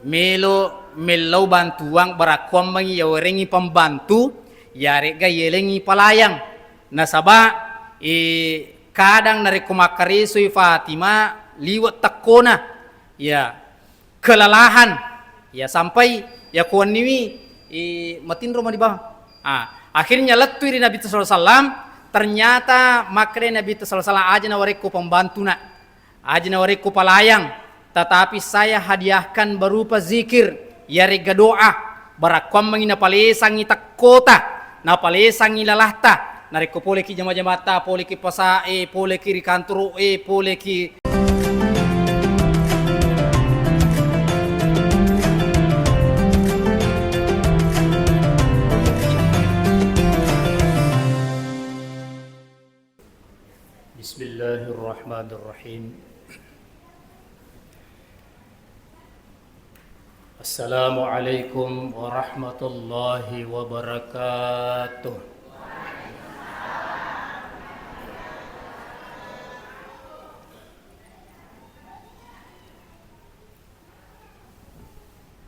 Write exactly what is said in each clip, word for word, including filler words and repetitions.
Melo mellau bantuang barakkuammengngi yawerengngi pembantu, yaregga yelengngi palayang. Nasaba, eh, kadang narekko makkaresoi Fatima liwe' tekkona, ya, kelelahan, ya, sampai yakuwenniwi, eh, matinro mani bawang. Ah, akhirnya lettui ri Nabitta sallallahu alaihi wasallam, ternyata makkeda Nabitta sallallahu alaihi wasallam, "Aja nawarekko pembantu, Nak. Aja nawarekko palayang, tetapi saya hadiahkan berupa zikir, yaregga doa, barakkuammengngi napalesangngi tekkota, napalesangngi lalahta, narekko poleki jama-jamatta, poleki pasae, poleki ri kantoro'e, poleki." Bismillahirrahmanirrahim. Assalamualaikum warahmatullahi wabarakatuh.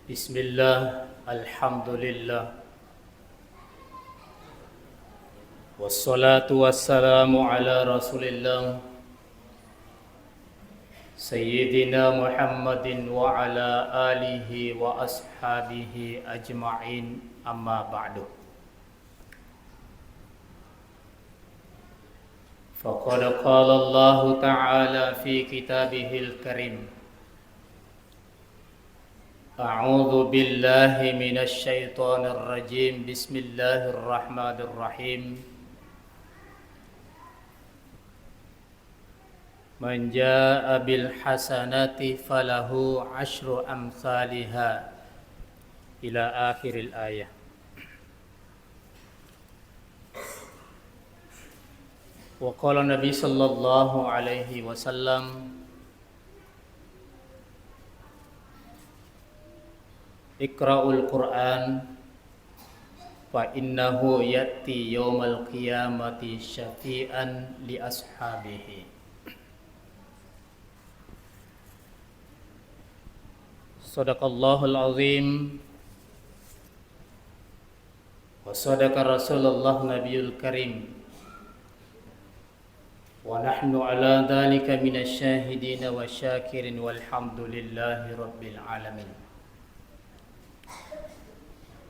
Bismillah, alhamdulillah. Wassalatu wassalamu ala Rasulillah, Sayyidina Muhammadin wa ala alihi wa ashabihi ajma'in, amma ba'du. Faqad qala Allahu ta'ala fi kitabihil karim. A'udzu billahi minasy syaithanir rajim. Bismillahirrahmanirrahim. Man jaa'a bil hasanati falahu asyru amsaliha, ila akhiril ayah. Wa qala Nabi sallallahu alaihi wasallam, "Iqra'ul Qur'an fa innahu ya'ti yaumal qiyamati syafi'an li ashabihi." Sadaqallahul azim. Wa sadaqa Rasulullah Nabiyul Karim. Wa nahnu ala dzalika minasy syahidin wa syakirin walhamdulillahi rabbil alamin.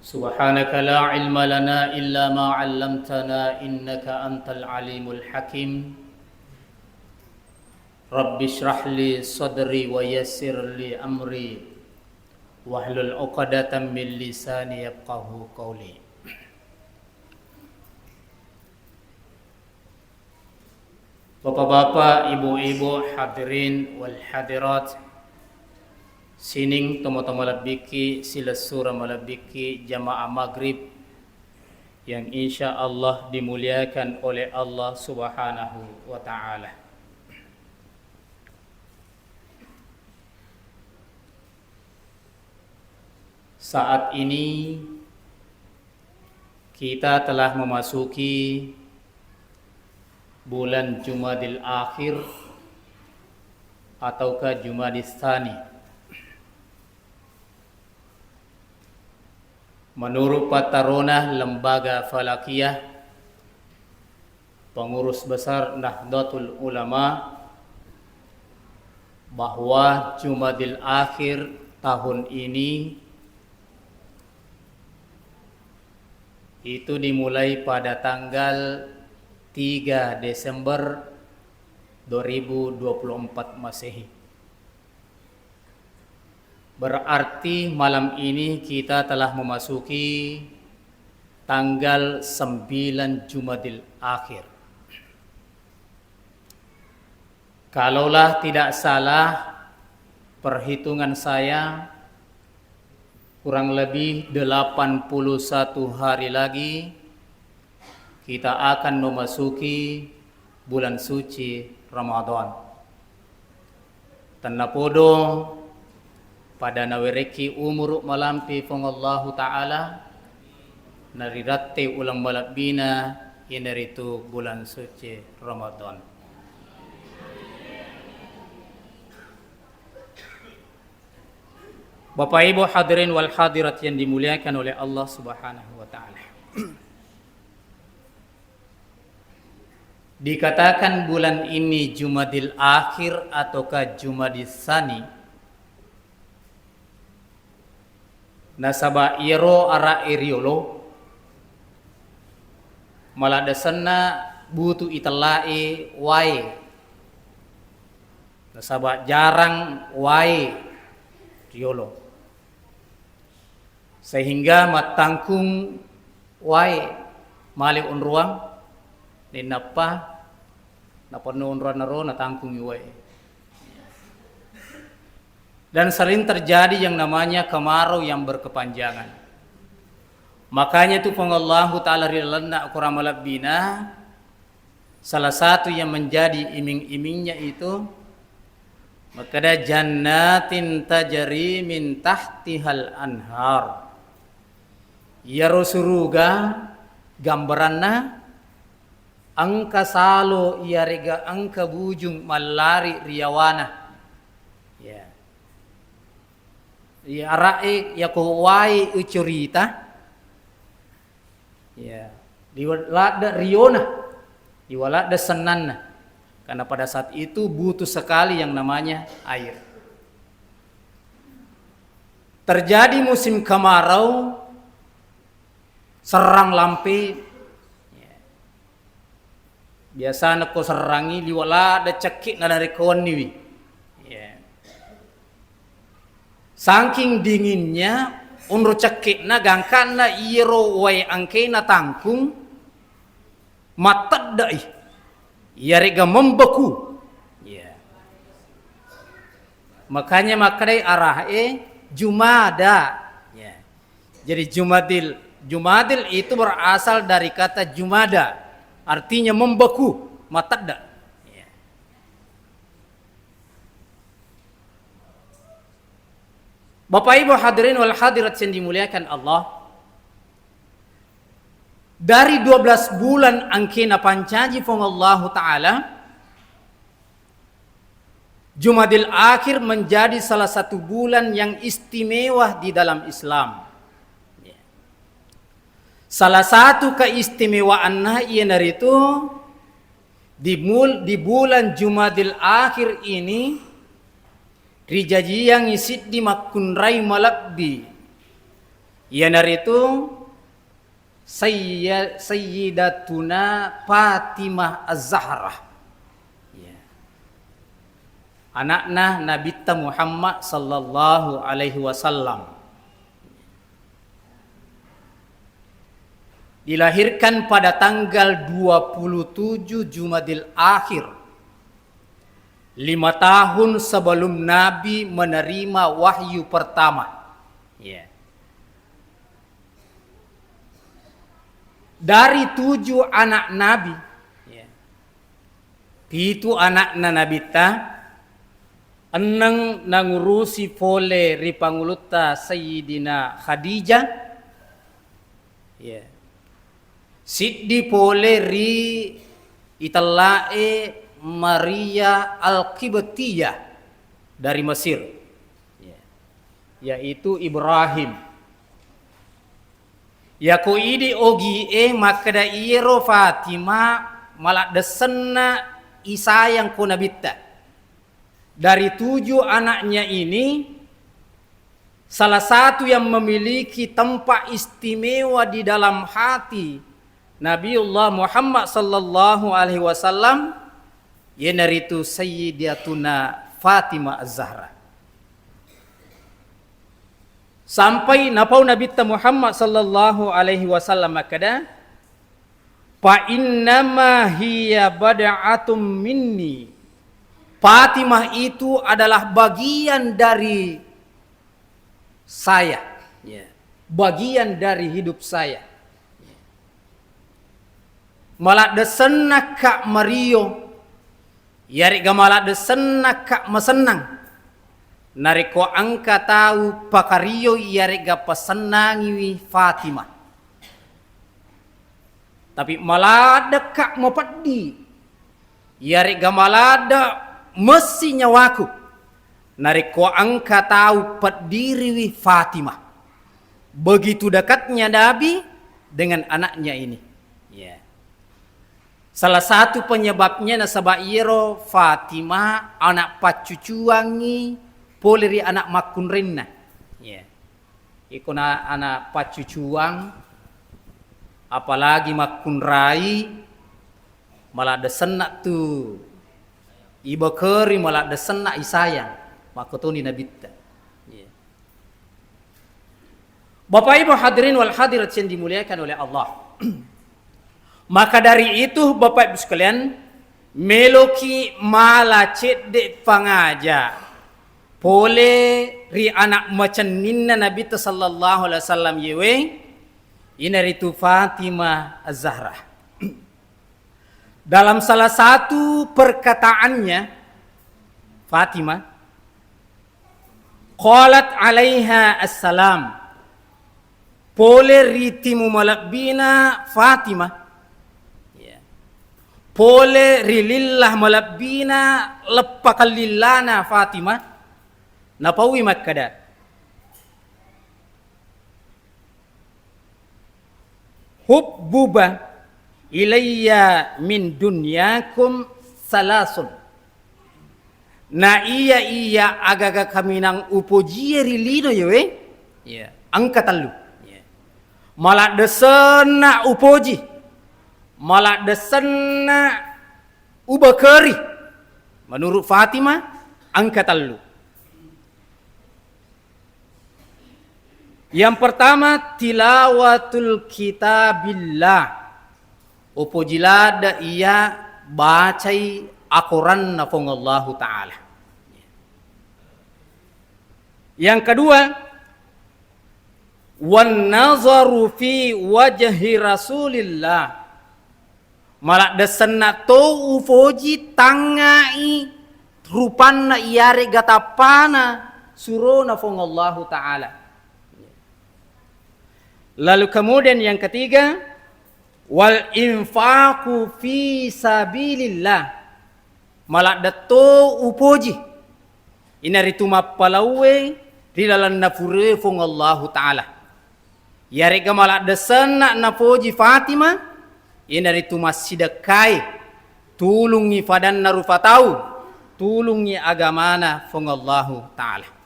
Subhanaka la ilma lana illa ma 'allamtana innaka antal alimul hakim. Rabbi shrah li sadri wa yassir li amri wahlul 'uqdatam min lisani yafqahu qawli. Bapak-bapak, ibu-ibu, hadirin wal hadirat, sining tomatoa malebbiki, silessureng malebbiki, jamaah maghrib yang insya Allah dimuliakan oleh Allah Subhanahu wa Ta'ala. Saat ini kita telah memasuki bulan Jumadil Akhir ataukah Jumadis Tsani. Menurut pattarona Lembaga Falakiyah, Pengurus Besar Nahdlatul Ulama, bahwa Jumadil Akhir tahun ini itu dimulai pada tanggal tiga Desember dua ribu dua puluh empat Masehi. Berarti malam ini kita telah memasuki tanggal sembilan Jumadil Akhir. Kalaulah tidak salah perhitungan saya, kurang lebih delapan puluh satu hari lagi kita akan memasuki bulan suci Ramadan. Tennapodo pada nawerekki umuru malampe Puang Allahu Ta'ala, narirette uleng malebbina, iyanaritu bulan suci Ramadan. Bapak Ibu hadirin wal hadirat yang dimuliakan oleh Allah Subhanahu wa Ta'ala. Dikatakan bulan ini Jumadil Akhir ataukah Jumadis Sani, nasaba iyaro ara'e riolo, maladdesenna butu itellae wae. Nasaba jarang wae riolo. Sehingga mattangkung wae male onroang, nennappa napenno onroanna ro natangkungi wae. Dan sering terjadi yang namanya kemarau yang berkepanjangan. Makanya itu Puang Allahu Ta'ala ri lalenna Al-Quran malebbina, salah satu yang menjadi iming-imingnya itu, makkeda, "Jannatin tajri min tahtihal anhar." Iyaro suruga gambaranna engka salo iyarega engka bujung mallari ri yawana. Ya. Iya, ara'e yako wae ucurita, ya, liwa-, ladde riona, liwa ladde sennanna. Karena pada saat itu butuh sekali yang namanya air. Terjadi musim kemarau, serrang lampe, ya. Biasana ko serrangi liwa ladde cekke'na narekko wenniwi. Ya. Saking dinginnya, onro cekke'na gangkanna iyaro wae engkena tangkung, mattedde'i. Iyarega membeku. Ya. Makanya makkedai arahe Jumada. Ya. Jadi Jumadil, Jumadil itu berasal dari kata Jumada, artinya membeku, matedda. Ya. Bapak Ibu hadirin wal hadirat yang dimuliakan Allah, dari dua belas bulan engkena pancaji Puang Allahu Ta'ala, Jumadil Akhir menjadi salah satu bulan yang istimewa di dalam Islam. Salah satu keistimewaanna iyanaritu di mul-, di bulan Jumadil Akhir ini rijajiangngi siddi makkunrai malebbi, iyanaritu Sayya-, Sayyidatuna Fatimah Az-Zahra. Ya. Anakna Nabitta Muhammad sallallahu alaihi wasallam. Dilahirkan pada tanggal dua puluh tujuh Jumadil Akhir, lima tahun sebelum Nabi menerima wahyu pertama. Ya. Dari tujuh anak Nabi, ya, pitu anakna Nabitta, enneng nangurusi pole ri pangulutta Sayyidina Khadijah, ya, siddi pole ri itellae Maria Al-Qibtiyah dari Mesir, ya, yaitu Ibrahim. Yako idi ogie makkeda iyaro Fatimah maladdesenna isayang ko Nabitta. Dari tujuh anaknya ini, salah satu yang memiliki tempat istimewa di dalam hati Nabiullah Muhammad sallallahu alaihi wasallam, iyanaritu Sayyidatuna Fatimah Az-Zahra. Sampai napau Nabitta Muhammad sallallahu alaihi wasallam makkeda, "Fa innama hiya bad'atum minni." Fatimah itu adalah bagian dari saya. Ya. Bagian dari hidup saya. Maladdesenna ka mario, iyarega maladdesenna ka masennang. Narekko engka tau pakario iyarega pasennangiwi Fatimah. Tapi maladde ka mapeddi, iyarega maladde messi nyawaku. Narekko engka tau peddiriwi Fatimah, begitu dekatnya Nabi dengan anaknya ini. Ya. Salah satu penyebabnya nasaba iyaro Fatimah anak paccucuangngi pole ri anak makkunrainna. Ya. Iko na anak paccucuang, apalagi makkunrai, maladde senna tu ibekeri, maladde senna isayang, makkotoni Nabitta. Iya. Bapak Ibu hadirin wal hadirat yang dimuliakan oleh Allah. Maka dari itu, Bapak Ibu sekalian, meloki mala cedde pangaja pole ri anak macenninna Nabitta sallallahu alaihi wasallam yewe, inaritu Fatimah Az-Zahra. Dalam salah satu perkataannya, Fatimah, qalat alaiha assalam, pole ri timu malebbina Fatimah, ya. Pole ri lillah malebbina, leppa kellillana Fatimah, napaui makkeda, "Hubbuba ilayya min dunyakum salasun." Na iya, iya aga-aga kaminang upojie ri lino yewe, iya, engka tellu. Iya. Maladde senna upoji, maladde senna ubekeri. Menurut Fatimah, engka tellu. Yang pertama, tilawatul kitabillah. Upoji ladde iya bacai akoranna Puang Allahu Ta'ala. Yang kedua, wan nazaru fi wajhi Rasulillah. Maladde senna to upoji tangngai rupanna iyarega tappana surona Puang Allahu Ta'ala. Lalu kemudian yang ketiga, wal infaqu fi sabilillah. Maladde to upoji, inaritu mappalauwe ri lalenna purae Puang Allahu Ta'ala. Iyarega maladde senna napoji Fatimah, inaritu massidekkai, tulungngi fadanna rupa tau, tulungngi agamana Puang Allahu Ta'ala.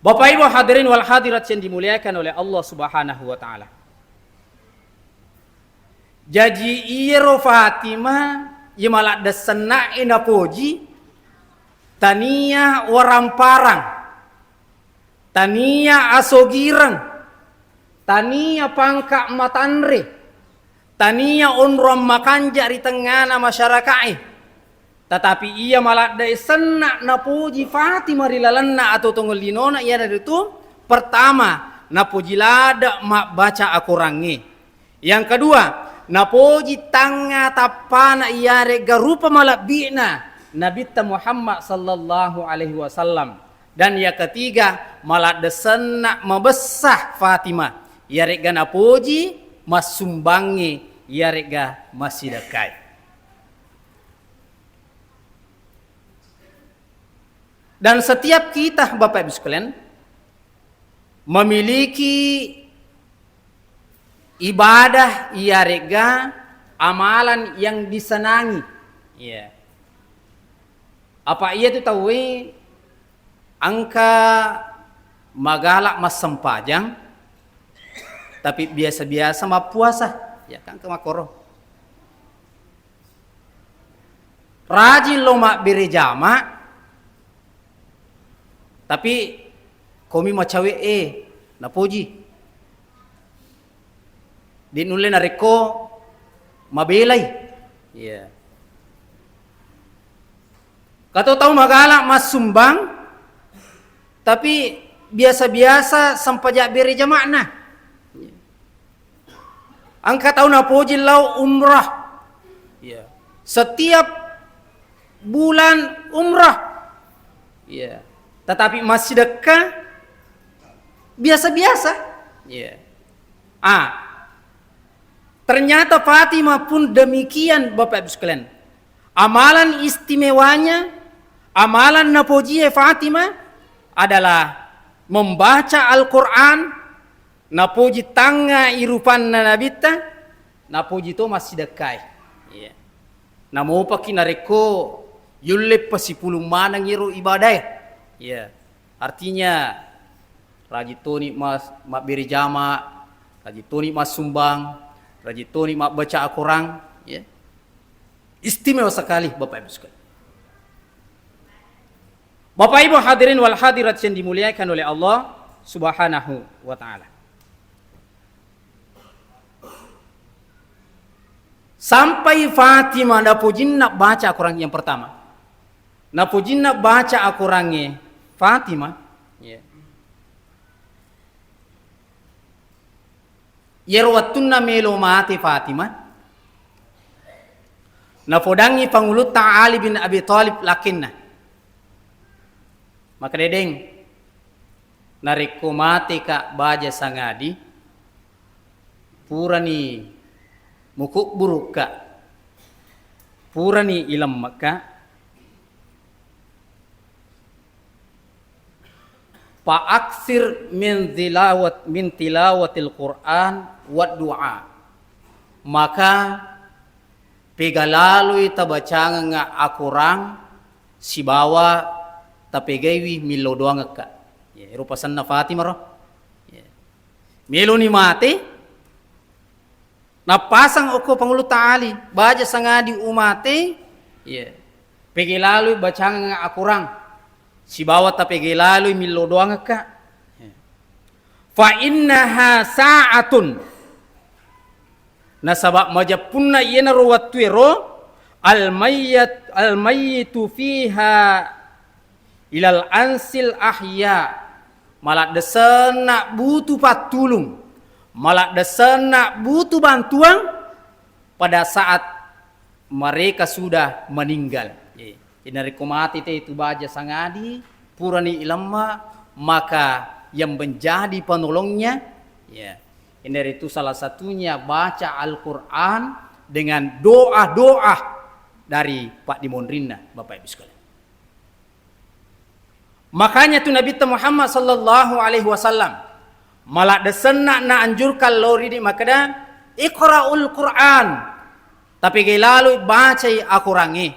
Bapak Ibu hadirin wal hadirat yang dimuliakan oleh Allah Subhanahu wa Ta'ala. Jaji, iyaro Fatimah, iya maladde sennae napoji, tania waramparang, tania asogireng, tania pangka matanre, tania onrong makanja ri tengngana masyaraka'e. Tetapi iya maladde senna napoji Fatimah ri lalenna atau tongeng linona, iyanaritu pertama, napoji ladde mabbaca akorangnge. Yang kedua, napoji tangnga tappana iyarega rupa malebbi'na Nabitta Muhammad sallallahu alaihi wasallam. Dan yang ketiga, maladde senna mabessa Fatimah, iyarega napoji massumbangnge, iyarega massidekkai. Dan setiap kita, Bapak Ibu sekalian, memiliki ibadah iyarega amalan yang disenangi. Iya. Apa iya tu tauwe engka magala massempajang, tapi biasa-biasa mappuasa, ya kan, engka makkoro. Rajin lo mabbere jama, tapi komi macawe e napoji. De nulle narekko mabelai. Iya. Kato tau magala massumbang, tapi biasa-biasa sempaja bere jama'na. Engka tau napoji lao umrah. Iya. Setiap bulan umrah. Iya. Tetapi massidekka biasa-biasa. Iya. Ah, ternyata Fatimah pun demikian, Bapak Ibu sekalian. Amalan istimewanya Amalan napojie Fatimah adalah membaca Al-Quran, napoji tangnga i rupanna Nabitta, napoji to massidekkai. Iya. Namopaki narekko yulle pasipulung maneng iro ibadae. Iya. Artinya, rajin toni mas-, mabbere jama, rajin toni massumbang, rajin toni mabbaca Al-Quran, ya. Istimewa sekali, Bapak Ibu sekalian. Bapak Ibu hadirin wal hadirat yang dimuliakan oleh Allah Subhanahu wa Ta'ala. Sampai Fatimah napojinna baca Al-Quran yang pertama. Napojinna baca Al-Qurangnge Fatimah. Ya. Iyaro wettunna melo mate Fatimah, napodangngi pangulutta Ali bin Abi Thalib lakkenna. Makkeda, "Deng, narekko mateka baja sangadi, purani mukubburukka, purani ilemmekka, fa aksir min tilawat, min tilawatil Qur'an wa du'a." Maka pega laloi tabacangengnga akorang sibawa tapegaiwi millo doangekka. Ya, ero pasenna Fatimah ro. Ya. Meloni mate, nappasang okko Pangulutta Ali, baja sangadi umate, ya, pega laloi bacangengnga akorang sibawa tapega laloi millo doangekka. Ya. Fa innaha sa'atun. Nasaba majeppunna iyanaro wettuero, al mayyat-, al mayyitu fiha ilal ansil ahya. Maladdesenna butu pattulung, maladdesenna butu bantuang pada saat mereka sudah meninggal. Eh, narekko mate te tu baja sangadi, purani ilemma, maka yang menjadi penolongnya, ya, iyanaritu salah satunya baca Al-Quran dengan doa-doa dari paddimonrinna, Bapak Ibu sekalian. Makanya tu Nabitta Muhammad sallallahu alaihi wasallam maladdesenna naanjurkan lao ridi makkeda, "Iqra'ul Qur'an." Tapi gai laloi bacai akorangnge.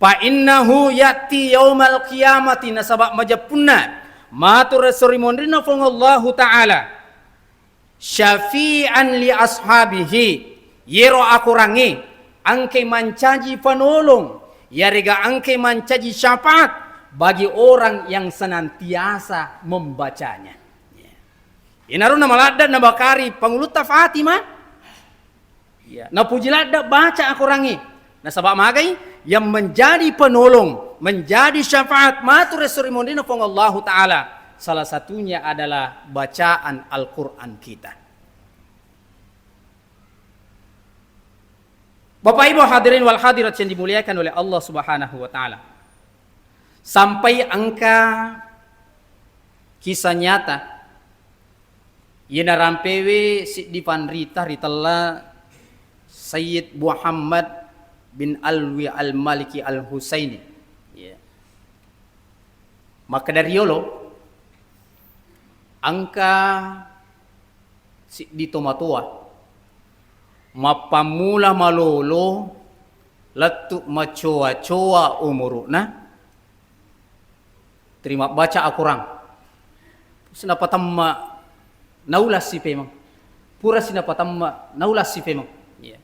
"Fa innahu ya'ti yaumal qiyamati," nasaba majeppunna matu ri esso ri monrinna Puang Allahu Ta'ala. "Syafi'an li ashabihi," yero akorangnge engkai mancaji panolong, yarega engkai mancaji syafaat bagi orang yang senantiasa membacanya. Ya. Inaro namaladde nabakari pangulutta Fatimah. Ya, napuji ladde baca akorangnge. Nasaba magai yang menjadi penolong, menjadi syafaat matu ri esso ri monrinna Puang Allahu Ta'ala, salah satunya adalah bacaan Al-Quran kita. Bapak Ibu hadirin wal hadirat yang dimuliakan oleh Allah Subhanahu wa Ta'ala, sampai engka kisah nyata Iyana rampewe siddi panrita ritella Sayyid Muhammad bin Alwi Al-Maliki Al-Husaini. Iya. Makkeda riyolo, engka siddi tomatoa mappammula malolo lettu macoa-coa umuru'na, terima baca Al-Quran. Pura sinapatemma naula sipemeng. Pura sinapatemma naula sipemeng. Iya.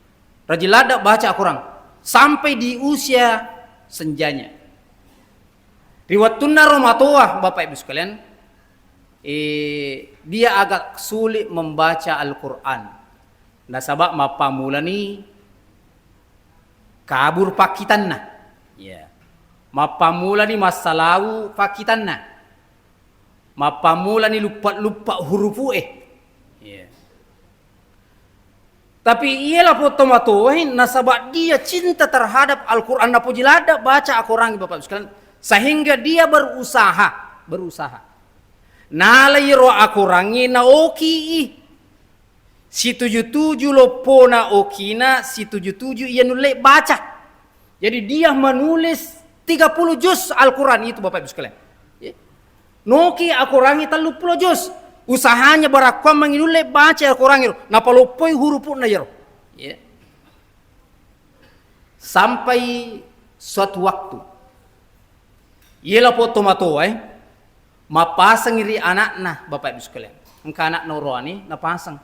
Rajin ladde baca Al-Quran sampai di usia senjanya. Ri wettunna ro matoa, Bapak Ibu sekalian, eh, dia agak sulit membaca Al-Quran. Nasaba mappammulani kabur pakkitanna. Iya. Mappammulani massalau pakkitanna. Mappammulani luppa-luppa hurufu'e. Iya. Tapi iya lapong tomatoae, nasaba dia cinta terhadap Al-Quran, napuji ladde baca Al-Quran, Bapak Ibu sekalian, sehingga dia berusaha, berusaha. Nalai ro Al-Qurangnge naoki i. Situju-tuju loppona okina, situju-tuju iya nulle baca. Jadi dia menulis Tiga puluh juz Al-Quran itu, Bapak Ibu sekalian. Ya. Noki Al-Qurangngi telluppulo juz. Usahanya barakkuammengngi nulle baca Al-Qurangngi ro, napaloppoi hurupu'na iyaro. Ya. Sampai suatu waktu, iye lapong tomatoae mappasengngi ri ana'na, Bapak Ibu sekalian. Engka ana'na oroane napaseng.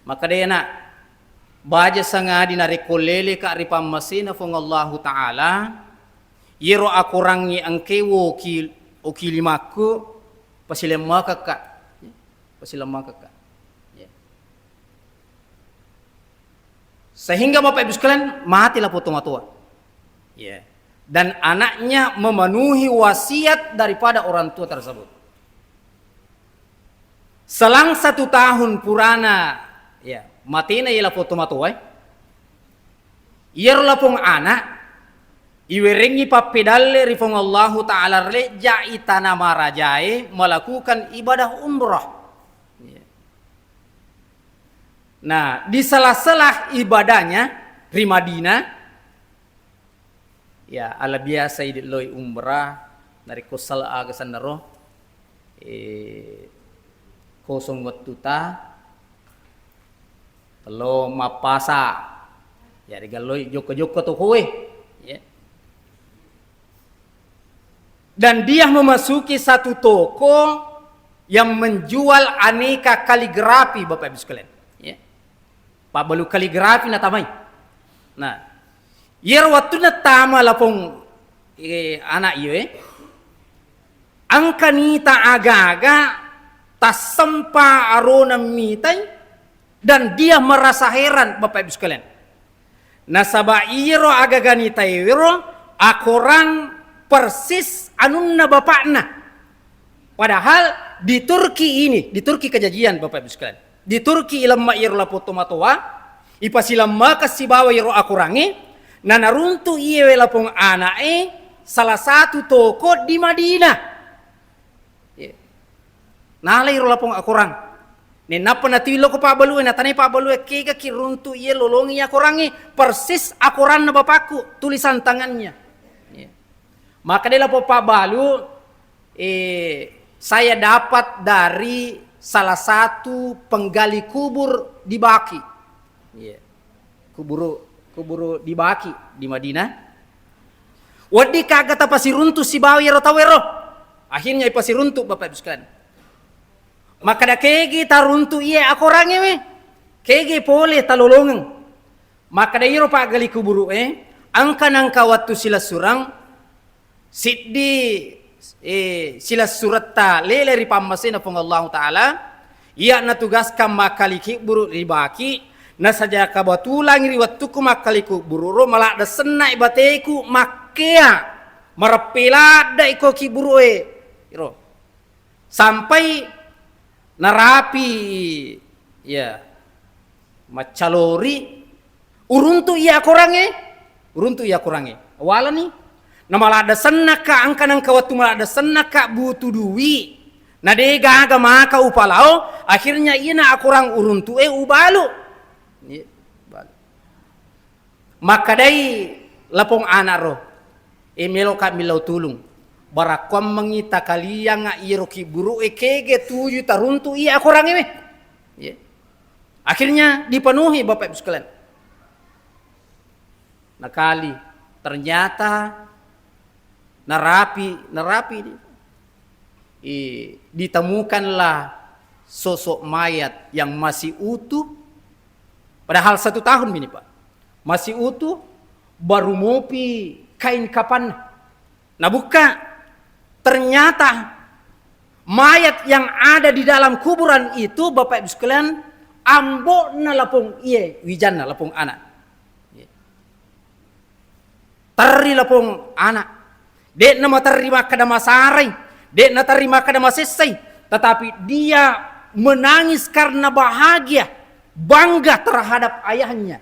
Makkedai ana', baja sangadi narekko leleka ri pammasena Fuang Allahu Ta'ala, iyaro akorangnge engkae woki-, oki limakku, pasilemmekekka. Pasilemmekekka. Ya. Sehingga Bapak Ibu sekalian, mati lapong tomatoa. Ya. Dan anaknya memenuhi wasiat daripada orang tua tersebut. Selang satu tahun purana, ya, matena iye lapong tomatoae, iyaro lapong ana' iwerengngi pappedalle ri Fuang Allahu Ta'ala, rejja'i tana marajae melakukan ibadah umrah. Ya. Nah, di sela-sela ibadahnya ri Madinah, ya, ala biasa idi' loi umrah, narekko sala aga sennaro, eh, kosong wettuta, lo mappasa, ya, rigalloi jokka-jokka tokoe, ya. Dan dia memasuki satu toko yang menjual aneka kaligrafi, Bapak Ibu sekalian. Ya. Pabbalu kaligrafi natamai. Nah, iyaro wettunna tama lapong, eh, ana' iyo, eh, engka nita aga-aga tassempa arona mitai, dan dia merasa heran, Bapak Ibu sekalian. Nasaba iyaro aga-aga nitaewero akorang persis anunna bapakna. Padahal di Turki ini, di Turki kejadian, Bapak Ibu sekalian. Di Turki ilemma iyaro lapong tomatoa, ipasilemmekeng sibawa iyaro akorangnge, nanaruntu iyewe lapong ana'e salah satu toko di Madinah. Iya. Nalai ro lapong akorang. Nenappa natiwi loko pabbalue, natanai pabbalue, kegaki runtu iye lolongi akorangnge, persis akoranna bapakku, tulisan tangannya. Iya. Maka de lapong pabbalu, eh, saya dapat dari salah satu penggali kubur di Baki. Iya. Kuburu, kuburu di Baki di Madinah. Wedding kaga tapasiruntu sibawa iyaro tauwero. Akhirnya ipasiruntu, Bapak Ibu sekalian. Makkeda kegi taruntu iye akorangnge we. Kegi pole talolongeng. Makkeda iyaro paggali kuburu e, engka nangka wettu silessureng, siddi, eh, silessuretta lele ri pammasena Puang Allahu Ta'ala, iya natugaskang makkali kibburu ri Baki, nasaja kabatulang ri wettukku makkali kubburu ro, maladde senna'i bateku makkea, mareppe ladde'i ko kibburu e. Iro. Sampai narapi, ya, maccalori, uruntu iya akorangnge, uruntu iya akorangnge. Awalani, namaladde sennaka, engka nengka wettu maladde sennaka butu dui, na de gaga maka upalao, akhirnya iyana akorang uruntu e ubalu. Iya, balu. Makkedai lapong ana'ro, "E, meloka millau tulung. Barakkuammengngi takalianga iyaro kibburu e kege tuju taruntu iya akorangnge we." Iya. Akhirnya dipenuhi, Bapak Ibu sekalian. Nakali, ternyata narapi, narapi di-, i-, ditemukanlah sosok mayat yang masih utuh, padahal satu tahun ini, Pak. Masih utuh, baru mopi kain kapan. Nabukka, ternyata mayat yang ada di dalam kuburan itu, Bapak Ibu sekalian, ambokna lapong iye, wijanna lapong anak. Terri lapong anak. De'na materri makkeda masarai, de'na terri makkeda masessai, tetapi dia menangis karena bahagia, bangga terhadap ayahnya,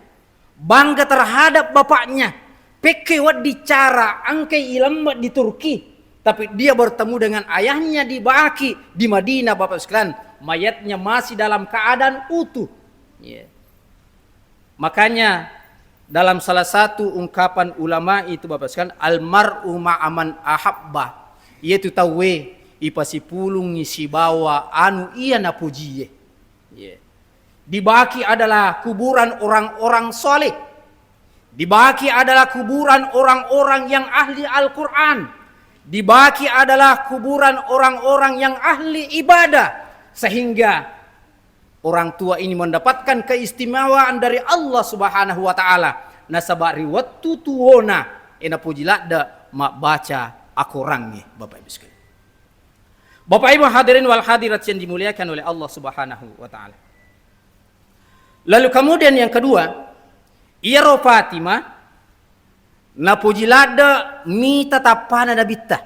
bangga terhadap bapaknya. Pekke wedding cara engkai ilemma di Turki, tapi dia bertemu dengan ayahnya di Baki, di Madinah, Bapak sekalian, mayatnya masih dalam keadaan utuh. Iya. Makanya, Dalam salah satu ungkapan ulama itu, Bapak sekalian, "Al mar'u ma'a man ahabba." Iyatu tauwe ipasipulungngi sibawa anu iya napojie. Iya. Di baki adalah kuburan orang-orang soleh. Di baki adalah kuburan orang-orang yang ahli Al-Quran. Di baki adalah kuburan orang-orang yang ahli ibadah. Sehingga orang tua ini mendapatkan keistimewaan dari Allah Subhanahu wa Ta'ala. Nasaba ri wettu tuwona, e, napoji ladde mabbaca akorangnge, Bapak Ibu sekalian. Bapak Ibu hadirin wal hadirat yang dimuliakan oleh Allah Subhanahu wa Ta'ala. Lalu kemudian yang kedua, iyaro Fatimah napoji ladde mita tappana Nabitta.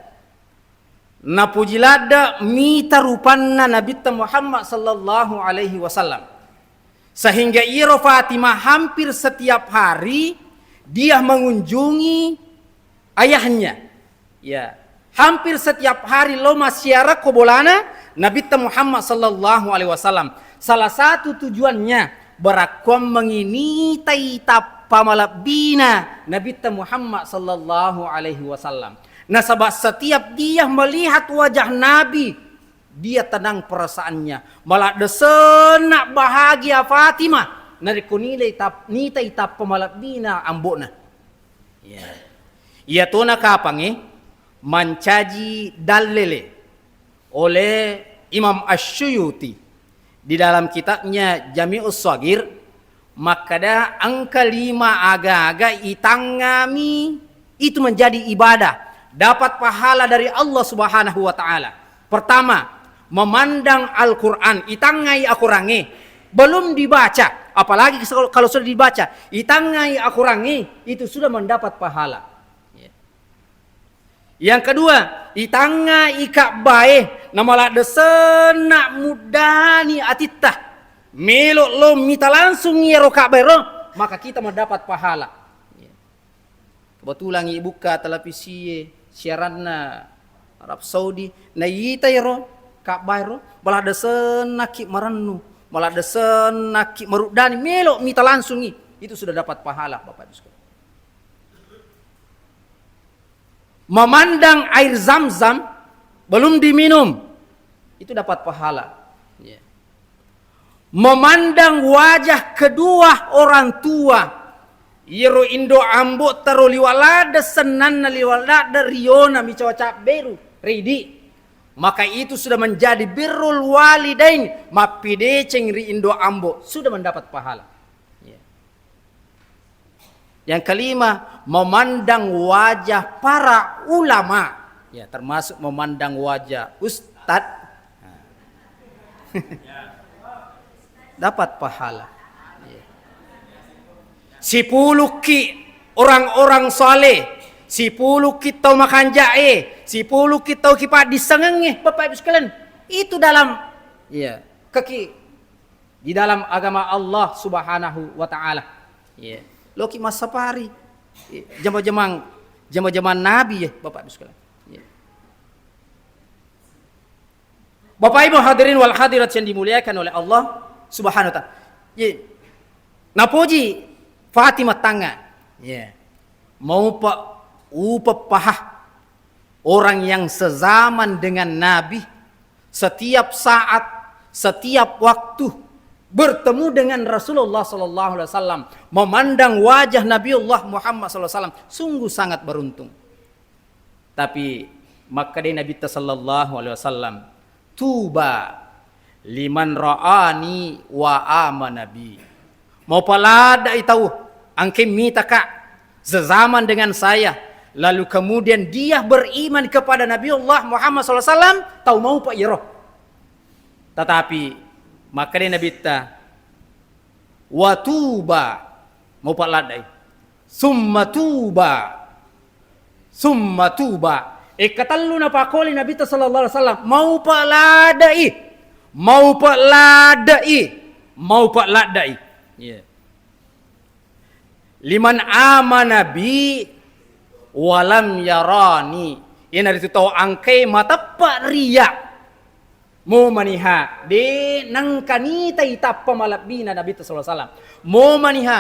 Napoji ladde mita rupanna Nabitta Muhammad sallallahu alaihi wasallam. Sehingga iyaro Fatimah hampir setiap hari dia mengunjungi ayahnya. Ya, hampir setiap hari lo massiara ko bolana Nabitta Muhammad sallallahu alaihi wasallam. Salah satu tujuannya barakkuammengi nitai tappa malebbina Nabitta Muhammad sallallahu alaihi wasallam. Nasaba setiap dia melihat wajah Nabi, dia tenang perasaannya. Maladde senna bahagia Fatimah narekko nilai tap-, nitai tappa malebbina ambo'na. Ya. Iyatona kapangnge mancaji dallele oleh Imam Asy-Syuyuti di dalam kitabnya Jami'us Shaghir, makkada engka lima aga-aga itangngami itu menjadi ibadah, dapat pahala dari Allah Subhanahu wa Ta'ala. Pertama, memandang Al-Quran, itangngai akorangnge, belum dibaca, apalagi kalau sudah dibaca, itangngai akorangnge, itu sudah mendapat pahala. Ya. Yang kedua, itangngai Ka'bae, namaladde senna muddani atitta. Melo lo mita langsung iyaro Ka'bae ro, maka kita mendapat pahala. Ya. Kebetulan ibukka televisie, siaranna Arab Saudi, naitai ro Ka'bae ro, maladde sennaki marennu, maladde sennaki maruddani, melo mita langsungi, itu sudah dapat pahala, Bapak Ibu sekalian. Memandang air Zam-Zam belum diminum, itu dapat pahala. Ya. Memandang wajah kedua orang tua, iyaro indo ambo taro liwa ladde sennanna, liwa ladde riona micawa cabberu ridi, maka itu sudah menjadi birrul walidain, mappideceng ri indo ambo, sudah mendapat pahala. Ya. Yang kelima, memandang wajah para ulama. Ya, termasuk memandang wajah ustadz. Dapat pahala. Ya. Sipulukki orang-orang saleh, sipulukki tau makanja'e, sipulukki tau kipaddissengengnge, Bapak Ibu sekalian. Itu dalam, ya, keki di dalam agama Allah Subhanahu wa Ta'ala. Iya. Loki massapari. Iya. Jama-jamang, jama-jamang Nabi, ya, Bapak Ibu sekalian. Iya. Bapak Ibu hadirin wal hadirat yang dimuliakan oleh Allah Subhanahu wa Ta'ala. Iya. Napoji Fatimah tanga. Iya. Mau pa upa paha orang yang sezaman dengan Nabi, setiap saat, setiap waktu bertemu dengan Rasulullah sallallahu alaihi wasallam, memandang wajah Nabiullah Muhammad sallallahu alaihi wasallam, sungguh sangat beruntung. Tapi makkeda Nabitta sallallahu alaihi wasallam, "Tuba liman ra'ani wa amana bi." Maupa ladde'i tau engkae mitaka sezaman dengan saya, lalu kemudian dia beriman kepada Nabiullah Muhammad sallallahu alaihi wasallam, tau maupa iyaro. Tetapi makkeda Nabitta, "Wa tuba," maupa ladde'i. "Summa tuba. Summa tuba." Ekkatellu napakoli Nabitta sallallahu alaihi wasallam, "Maupa ladde'i. Maupa ladde'i. Maupa ladde'i." Iya. "Liman amana bi walam yarani." Iyanaritu tau engkae mateppa riya. Momaniha de nengka nitai tappa malebbina Nabitta sallallahu alaihi wasallam. Momaniha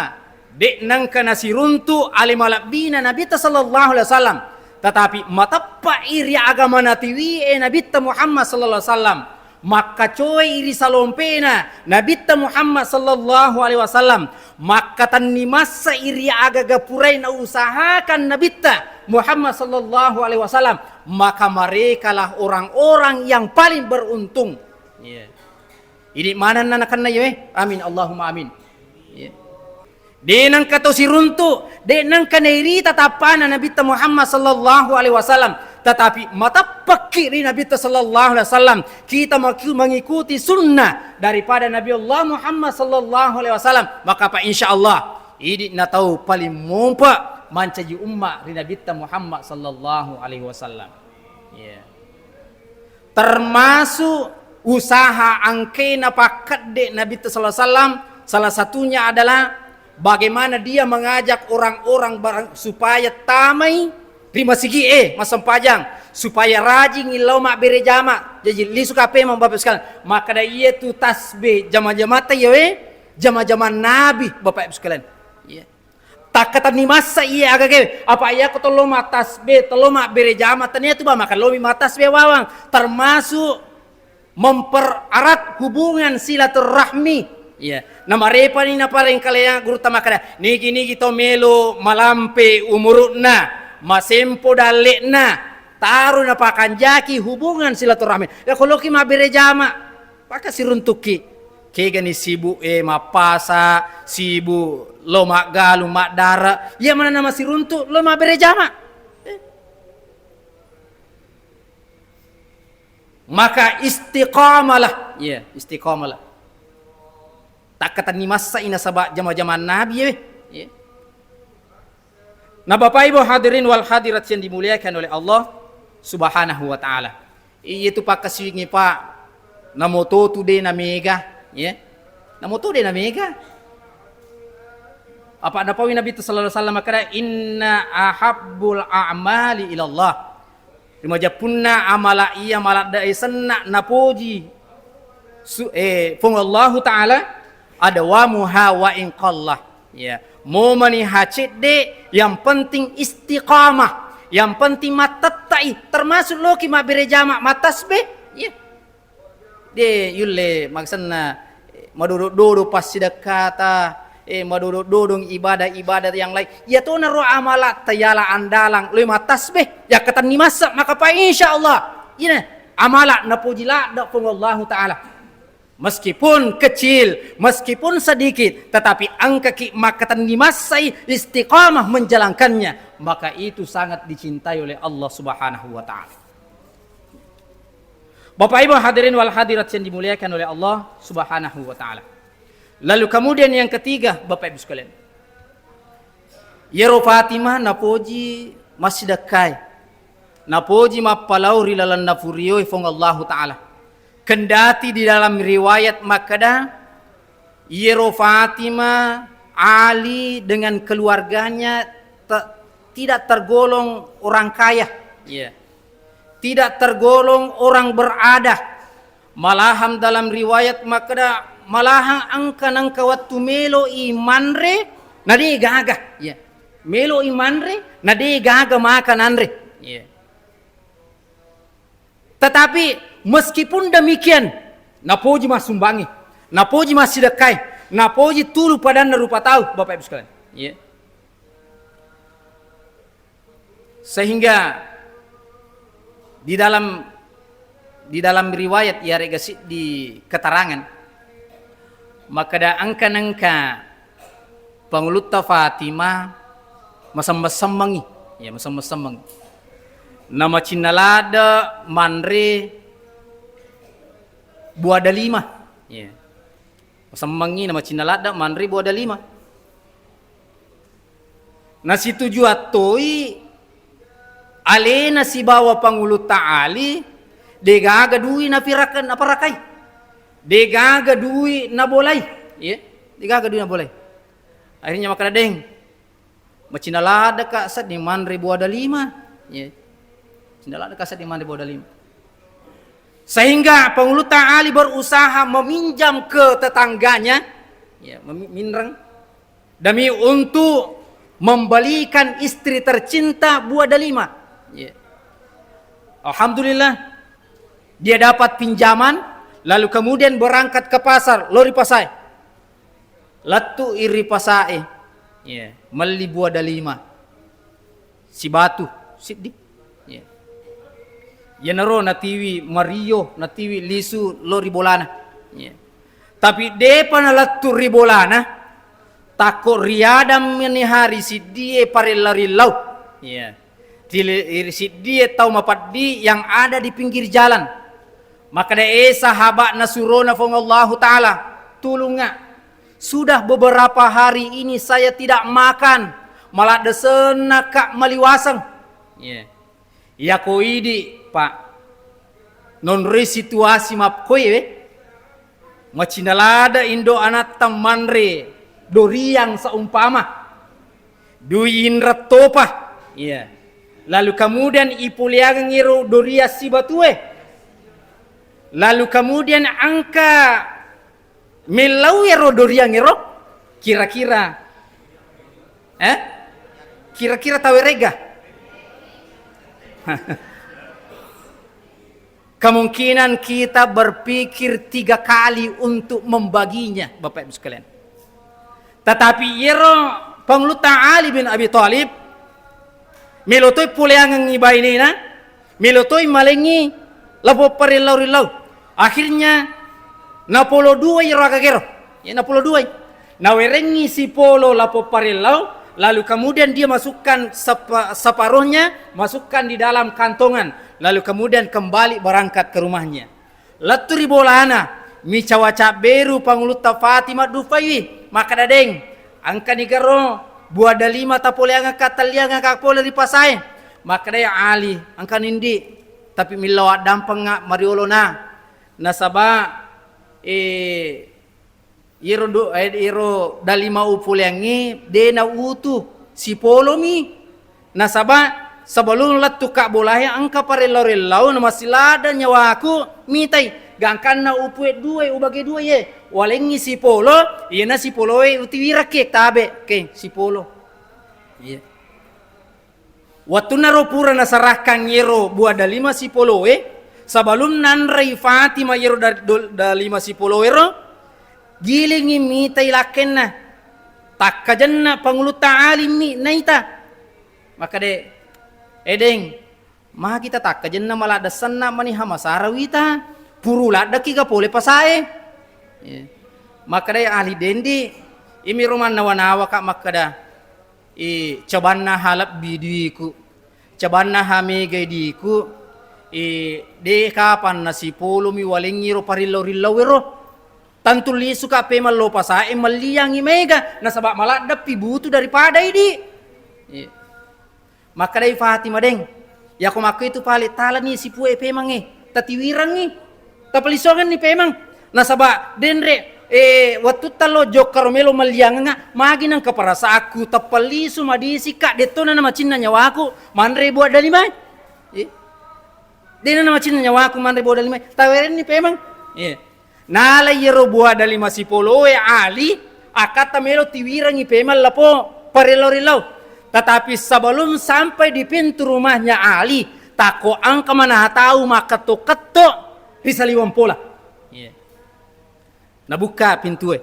De' nengka nasiruntu ale malebbina Nabitta sallallahu alaihi wasallam, tetapi mateppe'i ri agama natiwie Nabitta Muhammad sallallahu alaihi wasallam. Makkacoi ri salompena Nabitta Muhammad sallallahu alaihi wasallam, makkatenni massa'i ri agaga purai nausahakan Nabitta Muhammad sallallahu alaihi wasallam, maka merekalah orang-orang yang paling beruntung. Iya. Idi manenna nakenna, iya, eh? Amin, Allahumma amin. Iya. De' nengka to siruntu, de' nengka nairita tappana Nabitta Muhammad sallallahu alaihi wasallam, tetapi mateppekki ri Nabitta sallallahu alaihi wasallam, kita maki-, mengikuti sunnah daripada Nabi Allah Muhammad sallallahu alaihi wasallam, maka apa, insya Allah, idi na tau paling mompa mancaji umma ri Nabitta Muhammad sallallahu alaihi wasallam. Iya. Termasuk usaha engkae napakkedde Nabitta sallallahu alaihi wasallam, salah satunya adalah bagaimana dia mengajak orang-orang barang-, supaya tamai ri masigi'e massempajang, supaya rajing lao mabbere jama. Jaji lisu kapemeng, Bapak sekalian. Makkeda iyatu tasbih jama-jamata iyawe, jama-jama Nabi, Bapak Ibu sekalian. Iya. Takkatenni massa iya agage, apa iyako tello mattasbih, tello mabbere jama, tania tu ba makan lomi mattasbih bawang, termasuk mempererat hubungan silaturahmi. Iya. Namarepani naparengkaleang gurutta makkeda, nigi-nigi to melo malampe umuru'na, masempo dalle'na, taro napakanjaki hubungan silaturahmi. Ya koloki mabbere jama, pakasiruntukki. Kegani sibuk, eh, mappasa, sibuk lo maggalung, maddara. Iya manenna masiruntu, lo mabbere jama. Eh. Maka istiqamalah. Iya, istiqamalah. Takkatenni massai nasaba jama-jamang Nabi, eh. Iya. Nah, Bapak Ibu hadirin wal hadirat yang dimuliakan oleh Allah Subhanahu wa Ta'ala. Iya tu pakkasiwingngi, Pak. Namoto tu de namega, ya. Namoto de namega. Apa napawi Nabitta sallallahu alaihi wasallam makkeda, "Inna ahabbul a'mali ilallah." Rimajeppunna amala iya maladde senna napoji su-, eh, Puang Allahu Ta'ala, adawamuha wa in qalla. Ya, momani hacedde, yang penting istiqamah, yang penting mattettai, termasuk loki mabbere jama, mattasbih. Ya. De yulle maksenna, eh, madodo-dodo passidekkata, eh, madodo-dodong ibadah-ibadah yang lain. Iya tona ro amala tayala andalang, loi mattasbih, yakkatenni massa, maka pa insya Allah. Ina amala napoji ladde Puang Allahu Ta'ala. Meskipun kecil, meskipun sedikit, tetapi engkaki makkatenni massai istiqamah menjalankannya, maka itu sangat dicintai oleh Allah Subhanahu wa Ta'ala. Bapak Ibu hadirin wal hadirat yang dimuliakan oleh Allah Subhanahu wa Ta'ala. Lalu kemudian yang ketiga, Bapak Ibu sekalian, iyaro Fatimah napoji massidekkai, napoji mappalau ri lalenna furioe Puang Allahu Ta'ala. Kendati di dalam riwayat makkeda, iyaro Fatimah, Ali dengan keluarganya te-, tidak tergolong orang kaya. Iya. Tidak tergolong orang berada. Malahan dalam riwayat makkeda, malahan engka nengka wettu melo'i manre, na de gaga. Iya. Melo'i manre, na de gaga maka nanre. Iya. Tetapi meskipun demikian, napoji massumbangi, napoji massidekkai, napoji tulu padanna rupa tau, Bapak Ibu sekalian. Iya. Sehingga di dalam, di dalam riwayat, iyarega siddi keterangan, makkeda engka nengka Pangulutta Fatimah masemmeng-semmengi, ya, masemmeng-semmengi. Namacinna ladde manre buah delima. Ya. Masemmengi namacinna ladde manre buah delima. Nasitujuang toi alena sibawa Pangulutta Ali, degaga dui napiraka-, naparakai. Degaga dui nabolai. Iya, degaga dui nabolai. Akhirnya makkeda, "Deng, macinna laddeka sedding manre buah delima." Iya. Macinna laddeka sedding manre buah delima. Sehingga Pangulutta Ali berusaha meminjam ke tetangganya, ya, memi-, minreng. demi untuk membelikan istri tercinta buah delima. Iya. Alhamdulillah, dia dapat pinjaman, lalu kemudian berangkat ke pasar, lao ri pasae. Lettu i ri pasae. Iya, melli buah delima. Sibatu siddi. Iya. Iyanaro natiwi mario, natiwi lisu lao ri bolana. Iya. Tapi depa nalettu ri bolana, takko riadang meni hari siddie parellau-rellau. Iya. Tili-, ri siddie tau mapeddi yang ada di pinggir jalan. Makkeda, "E sahaba'na surona Puang Allahu Ta'ala, tulungnga. Sudah beberapa hari ini saya tidak makan, maladde sennaka maliwaseng." Iya. Iyako idi, Pak, nonroi situasi makkoe, we. Macinna ladde indo anatta manre doriang seumpama. Dui inreng topa. Iya. Lalu kemudian ipoleangeng ero doriang sibatue. Lalu kemudian engka mellau ero doriang ero, kira-kira, eh? Kira-kira tawerega? Kemungkinan kita berpikir tiga kali untuk membaginya, Bapak Ibu sekalian. Tetapi iyaro Pangulutta Ali bin Abi Thalib, melo toi poleangengngi bainena, melo toi malengngi lapong parillau-rillau. Akhirnya napolo dua iyaro agagero. Ya, napolo dua. Nawerengngi sipolo lapong parillau, lalu kemudian dia masukkan sepa-, separuhnya, masukkan di dalam kantongan, lalu kemudian kembali berangkat ke rumahnya. Lettu ri bolana, micawa cabberu Pangulutta Fatimah dufaiwi, makkeda, "Deng, engkani garo buah delima tapoleangekka, telliangekka pole ri pasae." Makkedai Ali, "Engkani ndi, tapi millau addampengnga mariolona. Nasaba, eh, iyaro do-, eh, iyaro delima upoleangnge de nautu, sipolomi. Nasaba sebelum lettukka bolae engka parellau-rellau na masih ladde nyawaku mitai. Gangkanna upue due, ubage due ye. Walengngi sipolo, iyana sipoloe utiwirakki tabe ke sipolo." Iya. Wettunnaro pura nasarahkang iyaro buah delima sipoloe, sebelum nanrei Fatimah iyaro da-, dol-, delima sipoloero, gilingngi mitai lakkenna. Takkajenna Pangulutta Ali mi naita. Makkeda, "Eh, Deng, magi tatakkajenna maladde senna mani hamasara wita, puru laddeki ga pole pasae?" Iya. Makkedai Ali, "Dendi, imiro mannawa-nawaka makkeda, i, cobanna ha lebbi diku, cobanna ha megai diku, i, de kapanna sipolomi walengngi ro parillau-rillau ero. Tantu lisuka pemeng lo pasae melliangngi mega, nasaba maladdeppi butu daripada idi." Iya. Makkedai Fatimah, "Deng, yako makko itu pale talani sipue pemangnge, tatiwirangngi, tapalisongenni pemang. Nasaba denre, eh, wettutta lo jokkaro melo melliangengnga, magi nengka perasaanku, teppalisu madisikka, dettona namacinna nyawaku manre buah dalimae. Eh, dena namacinna nyawaku manre buah dalimae, tawerenni pemang." Iya. Nala iyaro buah dali masipoloe Ali, akkatta melo tiwirangngi pemeng lapo parillau-rillau. Tetapi sebelum sampai di pintu rumahnya Ali, takko engka manaha tau makketto-ketto ri saliweng pola. Iya. Nabukka pintue.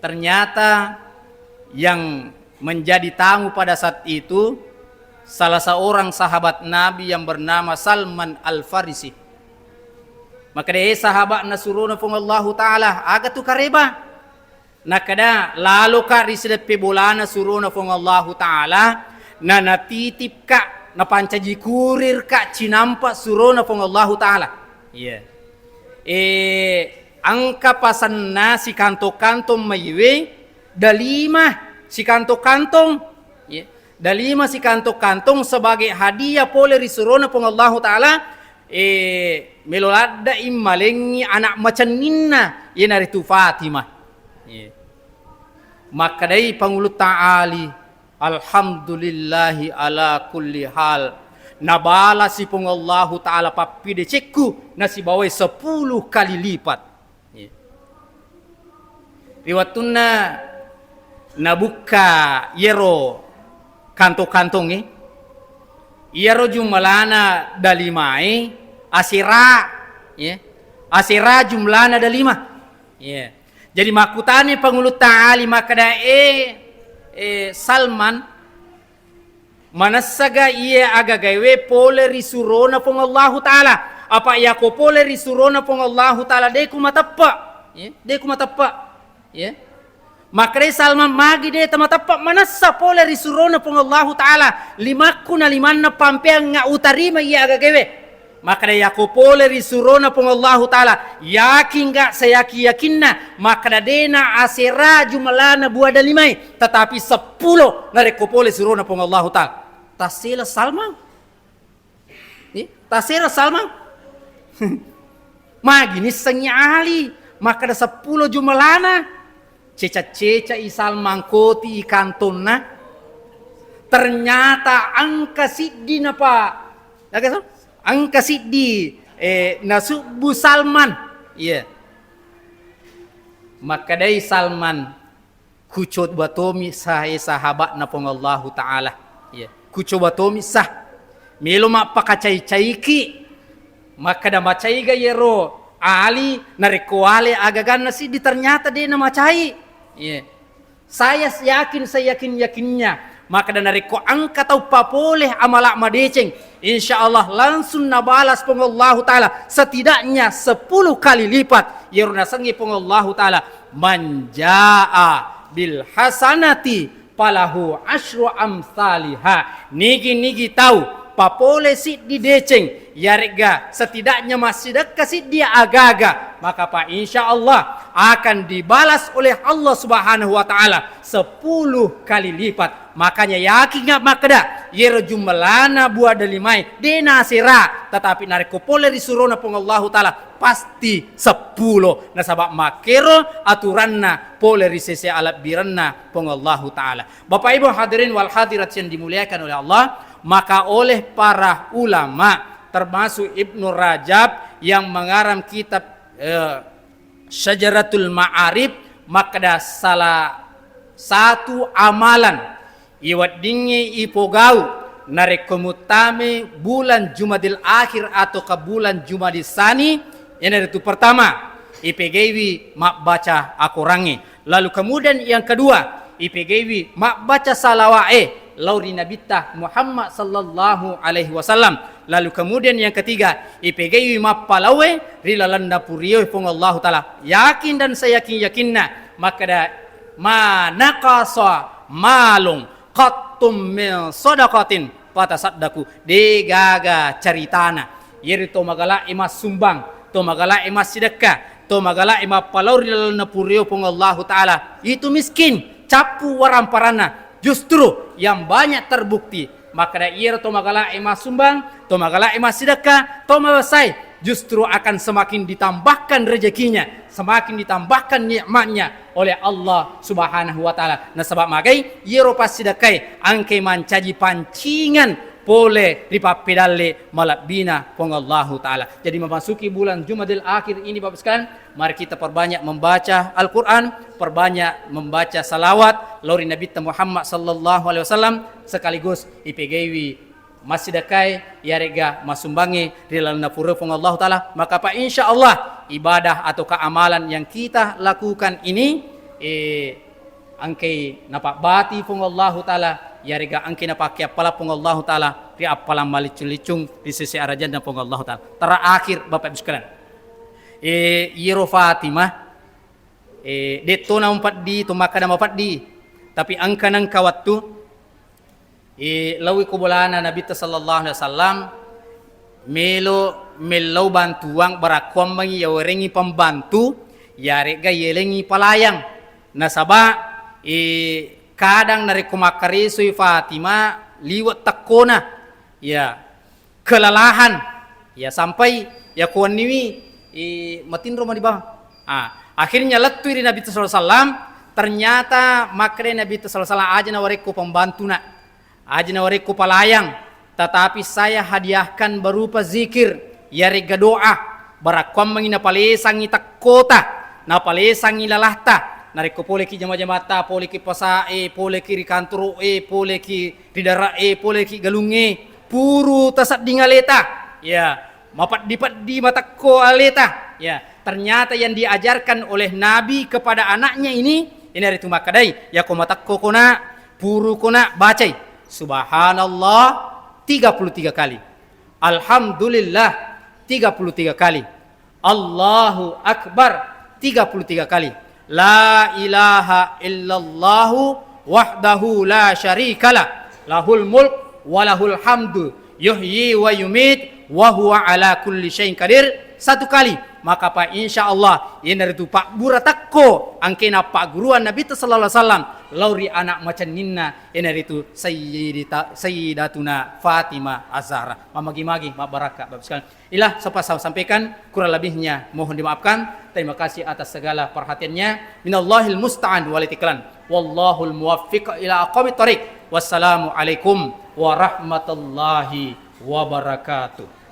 Ternyata yang menjadi tamu pada saat itu salah seorang sahabat Nabi yang bernama Salman Al-Farisi. Makkeda, "Eh, sahaba'na surona Puang Allahu Ta'ala, aga tu kareba?" Nakkeda, "Laloka ri sideppe bolana surona Puang Allahu Ta'ala, na natitipka, napancaji kurirka cinampa surona Puang Allahu Ta'ala." Iya. Eh, engka pasenna sikantong-kantong maiwe, dalima sikantong-kantong. Iya. Dalima sikantong-kantong sebagai hadiah pole ri surona Puang Allahu Ta'ala, eh, melo ladde'i malengngi anak macenninna, iyanaritu Fatimah. Iya. Makkedai Pangulutta Ali, "Alhamdulillahi ala kulli hal." Nabalasi Puang Allahu Ta'ala pappidecekku nasibawai sepuluh kali lipat. Iya. Ri wettunna Nabukka iyaro kantong-kantongnge, iyaro jumlana dalimae asera, ya. Asera jumlana dalima. Ya. Jadi makkutani pangulutta Ali makkeda, "Eh, eh, Salman, manessaga iye agagaewe pole ri surona Puang Allahu Ta'ala? Apa iyako pole ri surona Puang Allahu Ta'ala, de ku mateppe'." Ya, de ku mateppe'. Ya. Makkedai Salman, "Magi de tamateppe' manessa pole ri surona Puang Allahu Ta'ala, limakku na limanna pampeangnga utarima iya agagaewe?" Makkeda, "Iyako pole ri surona Puang Allahu Ta'ala, yakinga sayaki-yakinna makkeda dena asera jumlana bua dalimae, tetapi seppulo narekko pole surona Puang Allahu Ta'ala." Tassela Salman. Ih, tasera Salman. Magi nissengngi Ali makkeda seppulo jumlana. Ceca-ceca i Salman koti i kantonna. Ternyata engka siddi napa, aga so? Engka siddi, eh, nasubbu Salman. Iya. Makkedai Salman, "Kucoba tomi sah, eh, sahabatna Puang Allahu Ta'ala. Iya. Kucoba tomi sah. Melo mappakacai-caiki. Makkeda macaiga yero Ali, narekko ale agaganna siddi, ternyata de namacai." Iya. Saya yakin, saya yakin-yakinnya. Makkeda narekko engka tau papole amala madeceng, insya Allah langsung nabalas Puang Allahu Ta'ala setidaknya sepuluh kali lipat. Yero nasengngi Puang Allahu Ta'ala, "Man jaa bil hasanati falahu asyru amsaliha." Nigi-nigi tau papole siddi deceng, yaregga setidaknya massidekka siddi agaga, maka pa insya Allah akan dibalas oleh Allah Subhanahu wa Ta'ala sepuluh kali lipat. Makanya yakinga makkeda, yero jumlana bua dalimae de nasera, tetapi narekko pole ri surona Puang Allahu Ta'ala, pasti seppulo. Nasaba makkero aturanna pole ri sese alebbirenna Puang Allahu Ta'ala. Bapak Ibu hadirin wal hadirat yang dimuliakan oleh Allah, maka oleh para ulama, termasuk Ibnu Rajab yang mengarang kitab, eh, Syajaratul Ma'arif, makkeda salah satu amalan iweddingnge ipogau narekko muttame bulan Jumadil Akhir atau ke bulan Jumadil Sani, iyanaritu pertama, ipegaiwi mabbaca akorangnge. Lalu kemudian yang kedua, ipegaiwi mabbaca salawa'e lao ri Nabitta Muhammad sallallahu alaihi wasallam. Lalu kemudian yang ketiga, ipegaiwi mappalaue ri lalenna purio Puang Allahu Ta'ala. Yakin dan seyakin-yakinna makkeda, "Ma naqasa malun qattum min sadaqatin fatasaddaqu." De gaga caritana. Yeri to magalae massumbang, to magalae massidekka, to magalae mappalau ri lalenna purio Puang Allahu Ta'ala, itu miskin, cappu waramparanna. Justru yang banyak terbukti, makkeda iyaro to magalae massumbang, to magalae massidekka, to mabessai, justru akan semakin ditambahkan rezekinya, semakin ditambahkan nikmatnya oleh Allah Subhanahu wa Ta'ala. Nasaba magai iyaro passidekkai engkai mancaji pancingan pole ri pappedalle malebbina Puang Allahu Ta'ala. Jadi memasuki bulan Jumadil Akhir ini, Bapak sekalian, mari kita perbanyak membaca Al-Quran, perbanyak membaca salawat lao ri Nabitta Muhammad sallallahu alaihi wasallam, sekaligus ipegaiwi massidekkai, yarega masumbangnge ri lalenna pura Puang Allahu Ta'ala, maka pa insya Allah ibadah atau keamalan yang kita lakukan ini, eh, engkai napabbati Puang Allahu Ta'ala, yarega engkai napake appala Puang Allahu Ta'ala ri appalang malicung-licung ri sese arajanna Puang Allahu Ta'ala. Terakhir, Bapak Ibu sekalian, eh, iyaro Fatimah, eh, de'to na mapeddi, to makkeda mapeddi, tapi engka nengka wettu, eh, laowi ko bolana Nabitta sallallahu alaihi wasallam, melo mellau bantuang, barakkuammengi yawerengngi pembantu, yaregga yelengngi palayang. Nasaba, eh, kadang narekko makkaresoi Fatimah, liwe' tekkona, ya, kelelahan, ya, sampai ya kuwenniwi, eh, matinro mani bawang. Ah, akhirnya lettui ri Nabitta sallallahu alaihi wasallam, ternyata makkeda Nabitta sallallahu alaihi wasallam, "Aja nawarekko pembantu, Nak. Aja nawarekko palayang, tetapi saya hadiahkan berupa zikir, yarega doa, barakkuammengi napalesangngi tekkota, napalesangngi lalahta, Narekko poleki jama-jamata, poleki pasae, poleki ri kantoro'e, poleki ri dara'e, poleki galungnge, puru tasedding aleta. Ya, mapeddi-peddi matekko aleta. Ya, ternyata yang diajarkan oleh Nabi kepada anaknya ini, ini hari itu makadai, ya ko matekko kona, puru kona bacai, Subhanallah tiga puluh tiga kali. Alhamdulillah tiga puluh tiga kali. Allahu Akbar tiga puluh tiga kali. La ilaha illallahu wahdahu la syarikalah. Lahul mulk wa lahul hamdu. Yuhyi wa yumit wa huwa ala kulli syai'in qadir. Satu kali. Maka pa insya Allah, iyanaritu pabbura tekko angkena pagguruan Nabi sallallahu alaihi wasallam lao ri anak macenninna, iyanaritu Sayyidita-, Sayyidatuna Fatimah Az-Zahra. Mamagi-magi, mabbarakka, Bapak sekalian. Inilah sempat saya sampaikan, kurang lebihnya mohon dimaafkan. Terima kasih atas segala perhatiannya. Minallahil musta'an wal itiklan. Wallahul muwaffiq ila aqwamit thariq. Wassalamualaikum warahmatullahi wabarakatuh.